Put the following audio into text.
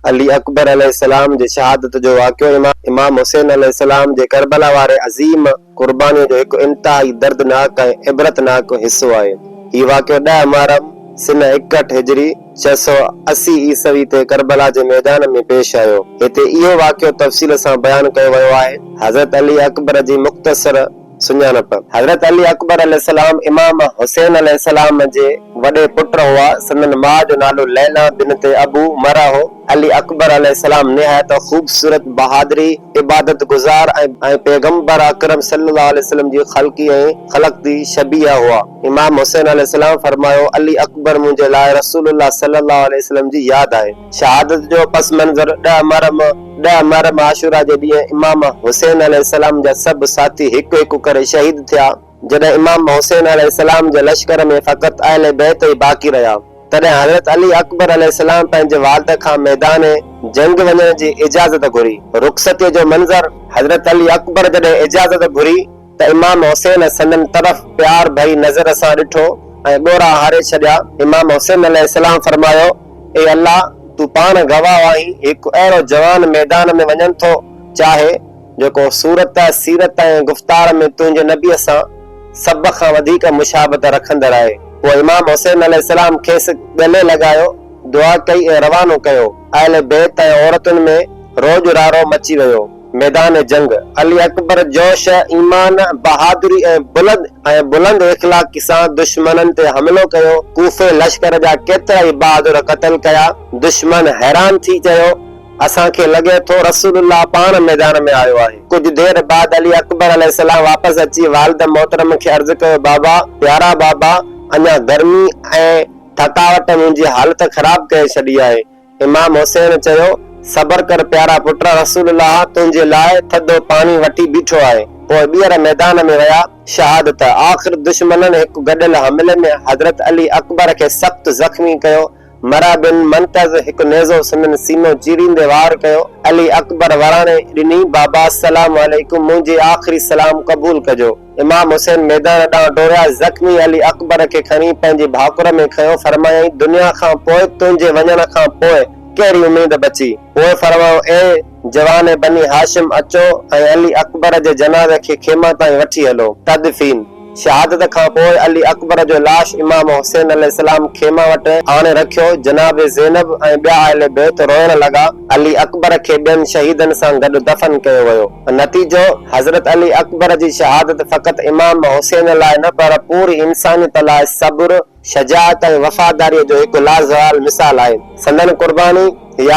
علي اڪبر عليه السلام جي شهادت جو واقعو امام حسين عليه السلام جي ڪربلا واري عظيم قربانيء جو هڪ انتهائي دردناڪ ۽ عبرتناڪ حصو آهي. هي واقعو ڏهه محرم سنه 61 هجري، 680 عيسوي تي ڪربلا جي ميدان ۾ پيش آيو. هتي اهو واقعو تفصيل سان بيان ڪيو ويو آهي. حضرت علي اڪبر جي مختصر سڃاڻپ. حضرت علي اڪبر عليه السلام امام حسين عليه السلام جي وڏي پٽ هئا. سندن ماء جو نالو ليليٰ بنت ابو مره هو. علي اڪبر عليه السلام نهايت خوبصورت، بهادري، عبادت گذار ۽ پيغمبر اڪرم صلي الله عليه وسلم جي خلقي ۽ خلقتي شبيهه هئا. امام حسين عليه السلام فرمايو، علي اڪبر منهنجي لاء رسول الله صلي الله عليه وسلم جي ياد آهي. شهادت جو پس منظر، ڏهه محرم، ڏهه محرم عاشورا جي ڏينهن امام حسين عليه السلام جا سڀ ساٿي هڪ هڪ ڪري شهيد ٿيا. جڏهن امام حسين عليه السلام جي لشڪر ۾ فقط اهل بيت ئي باقي رهيا، تڏهن حضرت علي اڪبر عليه السلام پنهنجي والد کان ميدان جنگ وڃڻ جي اجازت گهري. رخصتيء جو منظر، حضرت علي اڪبر جڏهن اجازت گهري ته امام حسين سندن طرف پيار ڀري نظر سان ڏٺو ۽ ڳوڙها هاري ڇڏيا. امام حسين عليه السلام فرمايو، اي الله! تون پاڻ گواهه آهين، هڪ اهڙو جوان ميدان ۾ وڃڻ ٿو چاهي، جيڪو صورت، سيرت ۽ گفتار ۾ تنهنجي نبيء سان سڀ کان وڌيڪ مشابهت رکندڙ آهي. پوء امام حسين عليه السلام کيس ڳلي لڳايو، دعا ڪئي ۽ روانو ڪيو. اهل بيت ۽ عورتن ۾ روڄ راڙو مچي ويو. ميدان جنگ، علي اڪبر جوش، ايمان، بهادري ۽ بلند ۽ بلند اخلاقي سان دشمنن تي حملو ڪيو. ڪوفي لشڪر جا ڪيترائي بهادر قتل ڪيا. دشمن حيران ٿي چيو. اسان کي لڳي ٿو رسول الله پاڻ ميدان ۾ آيو آهي. ڪجهه دير بعد علي اڪبر عليه السلام واپس اچي والد محترم کي عرض ڪيو بابا، پيارا بابا، اڃا گرمي ۽ ٿڪاوٽ منهنجي حالت خراب ڪري ڇڏي آهي. امام حسين چيو، صبر ڪر پيارا پٽ، رسول الله تنهنجي لاء ٿڌو پاڻي وٺي بيٺو آهي. پوء ٻيهر ميدان ۾ ويا. شهادت، آخر دشمنن هڪ گڏيل حملي ۾ حضرت علي اڪبر کي سخت زخمي ڪيو. مرا بن منقذ هڪ نيزو سندن سينو چيريندي وار ڪيو. علي اڪبر وراڻي ڏني، بابا السلام عليڪم، منهنجي آخري سلام قبول ڪجو. امام حسين ميدان ڏانهن ڊوڙيا، زخمي علي اڪبر کي کڻي پنهنجي ڀاڪر ۾ کنيو، فرمايائين، دنيا کان پوء تنهنجي وڃڻ کان پوء ڪهڙي اميد بچي؟ پوء فرمايو، اي جوان بني هاشم اچو ۽ علي اڪبر جي جنازي کي خيمه تائين وٺي هلو. تدفين. شهادت کان پوء علي اڪبر جو لاش امام حسين عليه السلام خيمه وٽ آڻي رکيو. جناب زينب ۽ ٻيا اهل بيت روئڻ لڳا. علي اڪبر کي ٻين شهيدن سان گڏ دفن ڪيو ويو. نتيجو، حضرت علي اڪبر جي شهادت فقط امام حسين لاء نه پر پوري انسانيت لاء صبر، شجاعت ۽ وفاداريء جو هڪ لازوال مثال آهي. سندن قرباني ياد.